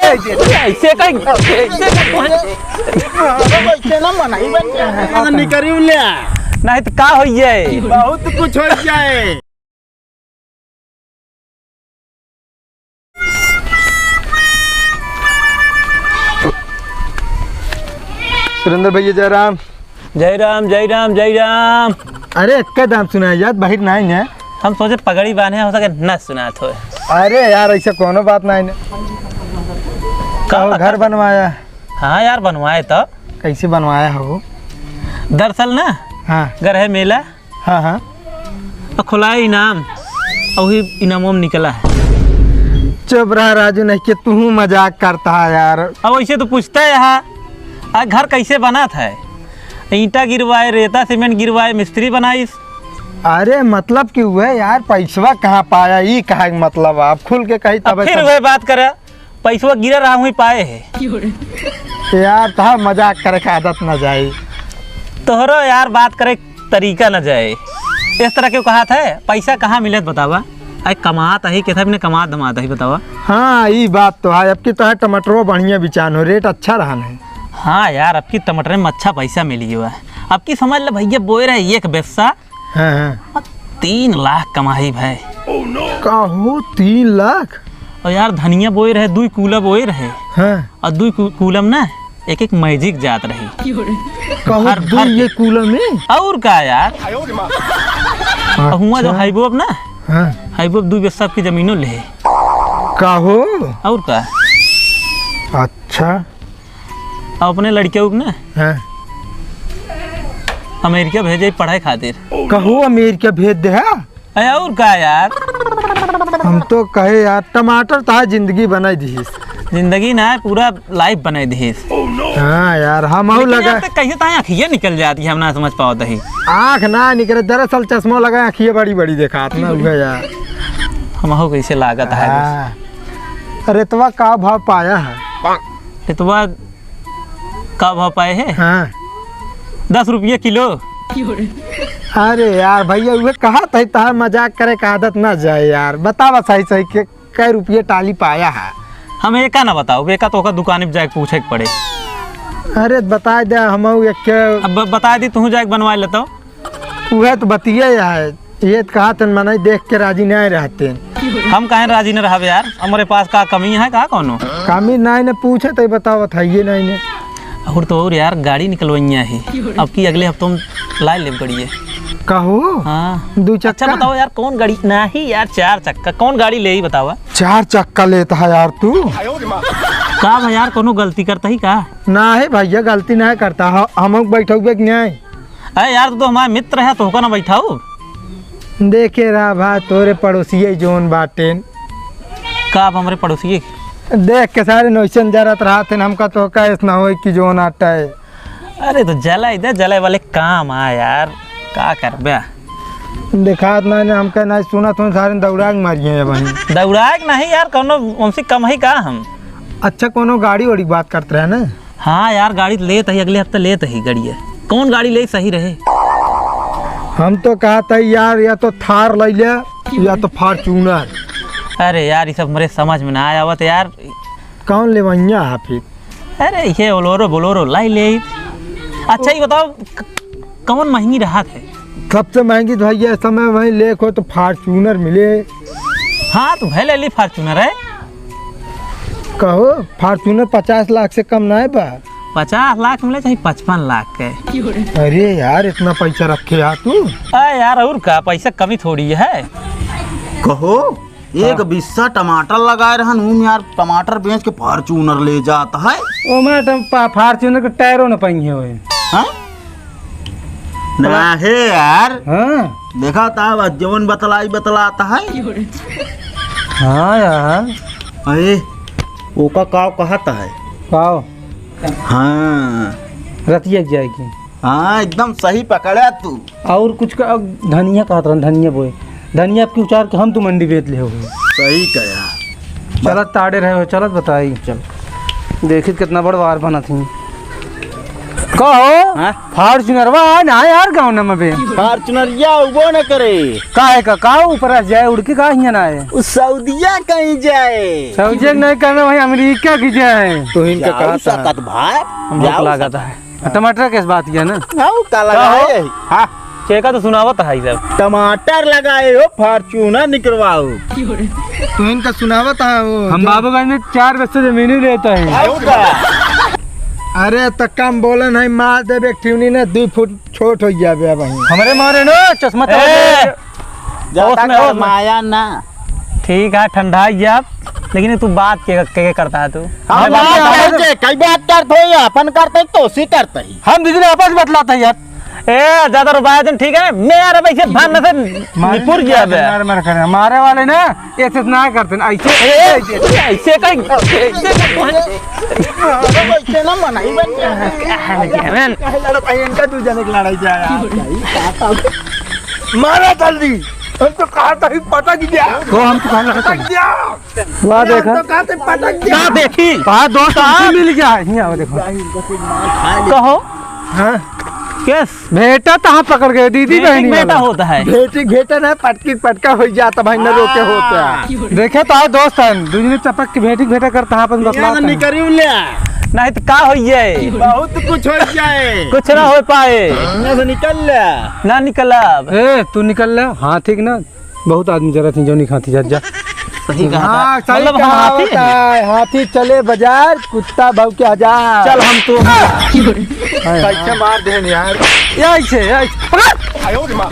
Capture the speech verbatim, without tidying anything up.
ऐसे कहीं, ऐसे कहीं। अरे, वैसे ना मनाई बन जाए। निकरी ले। नहीं तो का होइए? बहुत कुछ हो जाए। सुरेंद्र भैया, जय राम। जय राम, जय राम, जय राम। अरे, एक्के दाम सुनाई जात, बाहिर नाहीं है। हम सोचे पगड़ी बांधे, हो सके न सुनात होए। अरे यार, ऐसे कोनो बात नाहीं ने। का कहो, घर बनवाया? हाँ यार, बनवाए तो। कैसे बनवाया हो? दरअसल ना, हाँ। घर है मेला, हाँ, हाँ। और खुलाए इनाम, और वही इनामों में निकला है। चुप रहा राजू, नहीं कि तू मजाक करता है यार। अब वैसे तो पूछता है यहाँ, आ घर कैसे बना था? ईंटा गिरवाए, रेता सीमेंट गिरवाए, मिस्त्री बनाइस। अरे मतलब कि हुए यार, पैसवा कहाँ पाया, ई कहा के मतलब, आप खुल के कही अब तब फिर ऐसा वह बात करे। पैसवा गिरा रहा हुई पाए है। यार, तोहार मजाक करे के आदत न जाए। तोहरो यार बात करे के तरीका न जाए। इस तरह क्यों कहा था, पैसा कहाँ मिले बतावा? अरे कमात अही, केथा बिना कमात धमात अही बतावा। हाँ, ई बात तो है। अब की तो है टमाटरो बढ़िया बिचान हो, रेट अच्छा रहन है। हाँ यार, अब की टमाटर में अच्छा पैसा मिली हुआ है। अब की समझ ले भैया, बोए रहे एक बेस्सा, हाँ, हाँ। तीन लाख कमाई भाई। का हो, तीन लाख? और यार, धनिया बोए रहे, दुई कूला बोए रहे। हाँ। और दुई कू-, कूला में ना एक एक मैजिक जात रही। का हो, हर, दुई हर ये कूला में? और का यार? अच्छा। और हुआ जो हाईबोब ना, हाँ। हाईबोब दुई बेस्सा की जमीनों ले। का हो? और का? अच्छा। अब अपने लड़के को ना हाँ। अमेरिका भेजे पढ़ाई खातिर। कहो अमेरिका भेज दे, हाँ? अरे और का यार? हम तो कहे यार, टमाटर तोहार जिंदगी बनाई दिहिस। जिंदगी ना, पूरा लाइफ बनाई दिहिस। हाँ यार, हम अहू लेकिन लगा यार, ते कैसे ताई अखिया निकल जाती है, हम ना समझ पावत ही। आँख ना निकले, दरअसल चश्मा लगा, अखिया बड़ी बड़ी देखात ना हुआ यार। हम अहू कैसे लागत है। हाँ। रेतवा का भाव पाया है? रेतवा का भाव पाए है? हाँ। दस रुपये किलो। अरे यार भैया, उहे कहत है, तोहार मजाक करे के आदत ना जाए यार। बतावा सही सही के कै रुपये टाली पाया है? हम एका ना बताओ, एका तो ओकर दुकान पे जाके पूछे के पड़े। अरे बताए दे, हम एक के अब ब-, बताए दी, तू जाके बनवा लेता। उहे तो बतिये है, ये तो कहा तन मनई देख के राजी नहीं रहते। हम काहे राजी न रहब यार, हमरे पास का कमी है का कौनो? कमी नहीं ने पूछे तो बतावत है ये नहीं ने। और तो और यार, गाड़ी निकलवैया है, अब की अगले हफ्तों में ला लेब गड़िए। कहो? हाँ। दो चक्का? अच्छा बताओ यार, कौन गाड़ी? नहीं यार, चार चक्का। कौन गाड़ी ले ही बतावा? चार चक्का लेता है यार तू? का भाई यार, कौनो गलती करता ही का? नहीं भैया, गलती नहीं करता। ह-, हम बैठौबे कि नहीं? अरे यार, तू तो हमारे मित्र है, तोहका ना बैठाऊ। देखे रहा भाई, तोरे पड़ोसिये जौन बाटेन। का अब हमरे पड़ोसिये? देख के सारे नौसन जरत रहत हैं, हमका तोहका ऐस ना होई कि जौन आटा है। अरे तो जलाई दे, जलाई वाले काम आ यार, का करबे? देखात ना ने, हमका ना सुनत हो, सारे दौड़ा के मारिए वहीं। दौड़ा के नहीं यार, कौनो हमसे कम ही का हम? अच्छा, कौनो गाड़ी वाड़ी की बात करत रहे ना? हाँ यार, गाड़ी लेत ही, अगले हफ्ते लेत ही गाड़ी है। कौन गाड़ी ले सही रहे? हम तो कहत ही यार, या तो थार ले ले, या तो Fortuner। अरे यार, ये सब हमरे समझ में ना आवत यार। कौन लेवैया है फिर? अरे, ये Bolero, Bolero लाई ले। अच्छा, ये बताओ, क-, कौन महंगी रहत है? सबसे महंगी तो भैया, इस समय वहीं लेख हो तो Fortuner मिले। हाँ, तो है, ले ली Fortuner है। कहो, Fortuner पचास लाख से कम ना है बा। पचास लाख मिले चाहे पचपन लाख के। अरे यार, इतना पैसा रखे यार तू। अरे यार, और का, पैसा कमी थोड़ी है। कहो, एक हाँ। बिस्सा टमाटर लगाए रहन, ऊ में यार टमाटर बेच के Fortuner ले जात है। ओमे टम-, पा-, Fortuner के टायरो न पहिए हुए। हाँ? ना है यार। हाँ। देखा था, बस जवन बतलाई बतलाता है। हाँ यार। अरे, ओका काव कहता है? काव? हाँ। रतिया के जाएगी। हाँ, एकदम सही पकड़ा तू। और कुछ का, अब धनिया कहत रहन, धनिया बोए। धनिया आपकी उचार के हम तो मंडी बेच ले हो। सही कहा। चलत ताड़े रहे हो, चलत बताई। चल। देखित कितना बड़ वार बनत ही। कहो, हाँ? Fortunerवा है ना यार गाँव में बे। Fortunerिया उबो न करे। काहे का, का ऊपर से जाए उड़ के, का हियाँ ना आए? उ सऊदिया कहीं जाए। सऊदिया के नहीं कहना भाई, अमेरिका की जाए। तू इनका जाऊ कहता है। सकत भाई, हमको जाऊ लागत सकत। है। टमाटर के इस बात किया ना? हाँ, वो काला का हो? है। हाँ। केका तो सुनावत है सब। टमाटर लगाए हो, Fortuner निकलवाओ। तू इनका सुनावत है वो हम जो बाबूगंज में चार बस्ते जमीन ही लेता है। आऊ का? अरे, त कम बोलन है, मार देबे एक ठिवनी ना, दुई फुट छोट हो जाबे अब वहीं। हमरे मारे ना, चश्मा तो ए! होश में, होश में। गरमाया ना। ठीक है, ठंडा ही आप, लेकिन तू बात के, के, के करता है तू? हम हमें बात बात करते, कई बात करते हो, अपन करते तो सी करते ही। हम दीदी ने आपस में बतलाता है यार। ए, ज्यादा रुबाया जन, ठीक है? मैं यार अब ऐसे भान न से मारे निपुर गया बे। मारे, मारे करे, मारे वाले ना, ऐसे ना करते ना, ऐसे, ए, ऐसे। ऐसे का, ऐसे का, ऐसे ना मनाई बन गया। काहे लड़ा भाई, इनका दू जने की लड़ाई जाए यार। मारा जल्दी, हम तो कहा था ही पटक गया। तो हम तो कहा था पटक गया। वाह, देखा। तो कहा था पटक गया। का देखी? कहा दोस्त हमसे मिल गया है। हियाँ आओ, देखो। कहो। हाँ। केस? भेटा तहाँ पकड़ गए, दीदी भेटी बहनी बेटा वाला। होता है। भेटी भेटा ना, पटकी पटका हो जाता भाई, न रोके होता। देखे तो आओ दोस्त हैं, दूजने चपक के भेटी भेटा करता है, अपन बतलाता है। निकरियो ले। नहीं तो का होइए? बहुत कुछ हो जाए। कुछ ना हो पाए। यहाँ से निकल ले। ना निकलब। ए, तू निकल ले। हाँ, ठीक ना? बहुत आदमी जरा थी, जो नहीं खाती, जा, जा। सही कहा हाँ, था। सही मतलब, हम कहा हाथी होता हैं। है, हाथी चले बाजार, कुत्ता भौंके हजार। चल, हम तो हाँ। कैसे मार देन यार? यही से, यही से। आयो रे माँ।